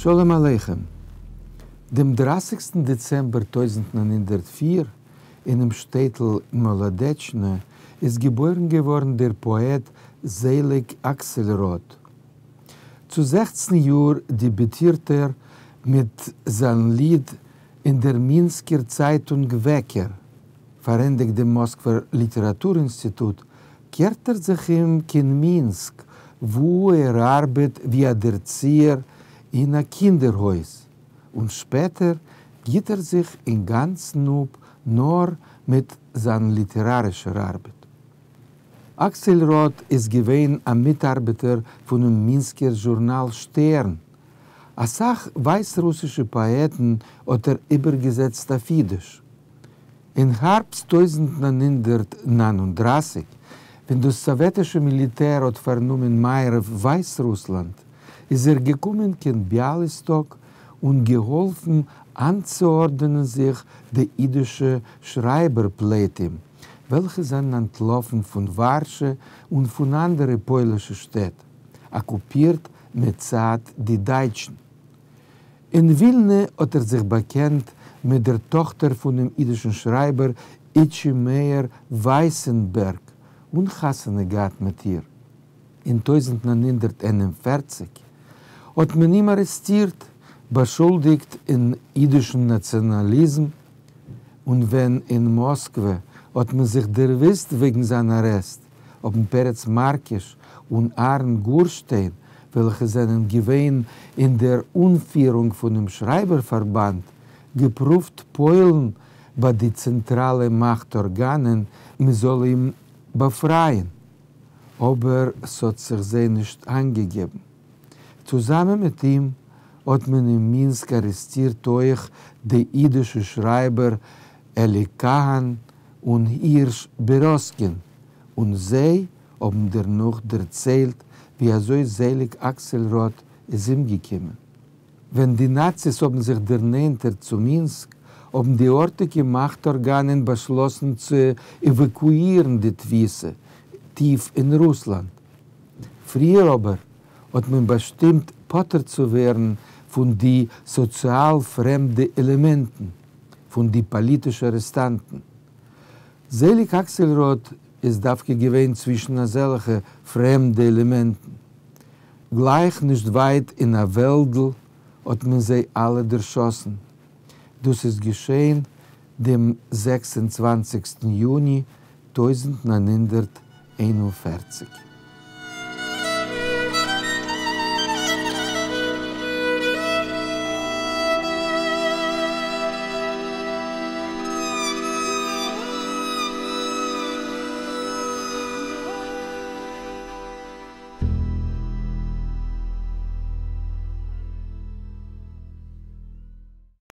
שלום עליכם. דעם דרייסיגסטן דעצעמבער 1904 אינעם שטעטל מאלאדעטשנע איז געבוירן געווארן דער פאעט זעליג אקסעלראד. צו 16 יאר דעביוטירט ער מיט זיין ליד אין דער מינסקער צייטונג וועקער. פארענדיגט דעם מאסקווער ליטעראטור אינסטיטוט, קערט ער זיך אום קיין מינסק, וואו ער ארבעט ווי א דערציער אין א קינדער-הויז, און שפעטער גיט ער זיך אינגאנצן אפ נאר מיט זיין ליטערארישער ארבעט. אקסעלראד איז געווען א מיטארבעטער פונעם מינסקער זשורנאל שטערן. א סך ווייסרוסישע פאעטן האט ער איבערגעזעצט אויף אידיש. אין הארבסט 1939, ווען דאס סאוועטישע מיליטער האט פארנומען מערב ווייסרוסלאנד, איז ער געקומען קיין ביאליסטאק און געהאלפן איינצוארדענען זיך די אידישע שרייבער פליטים, וועלכע זענען אנטלאפן פון ווארשע און פון אנדערע פוילישע שטעט, אקופירט מצד די דייטשן. אין ווילנע האט ער זיך באקענט מיט דער טאכטער פונעם אידישן שרייבער איטשע מאיר ווייסענבערג און חתונה געהאט מיט איר. אין 1941 האט מען אים ארעסטירט, באשולדיגט אין אידישן נאציאנאליזם, און ווען אין מאסקווע האט מען זיך דערוואוסט וועגן זיין ארעסט, האבן פרץ מארקיש און אהרן גורשטיין, וועלכע זענען געווען אין דער אנפירונג פונעם שרייבער פארבאנד, געפרואווט פועל'ן ביי די צענטראלע מאכט ארגאנען מען זאל אים באפרייען, אבער ס'האט זיך זיי נישט איינגעגעבן. צוזאמען מיט אים האט מען אין מינסק ארעסטירט אויך די אידישע שרייבער אלי קאהאן און הירש בערעזקין, און זיי האבן דערנאך דערציילט ווי אזוי זעליג אקסעלראד איז אומגעקומען. ווען די נאציס האבן זיך דערנענטערט צו מינסק, האבן די ארטיגע מאכט-ארגאנען באשלאסן צו עוואקואירן די תפיסה טיף אין רוסלאנד. פריער אבער האט מען באשטימט פטור צו ווערן פון די סאציאל-פרעמדע עלעמענטן, פון די פאליטישע ארעסטאנטן. זעליג אקסעלראד איז דווקא געווען צווישן אזעלכע פרעמדע עלעמענטן. גלייך נישט ווייט אין א וועלדל האט מען זיי אלע דערשאסן. דאס איז געשען דעם 26 יוני 1941.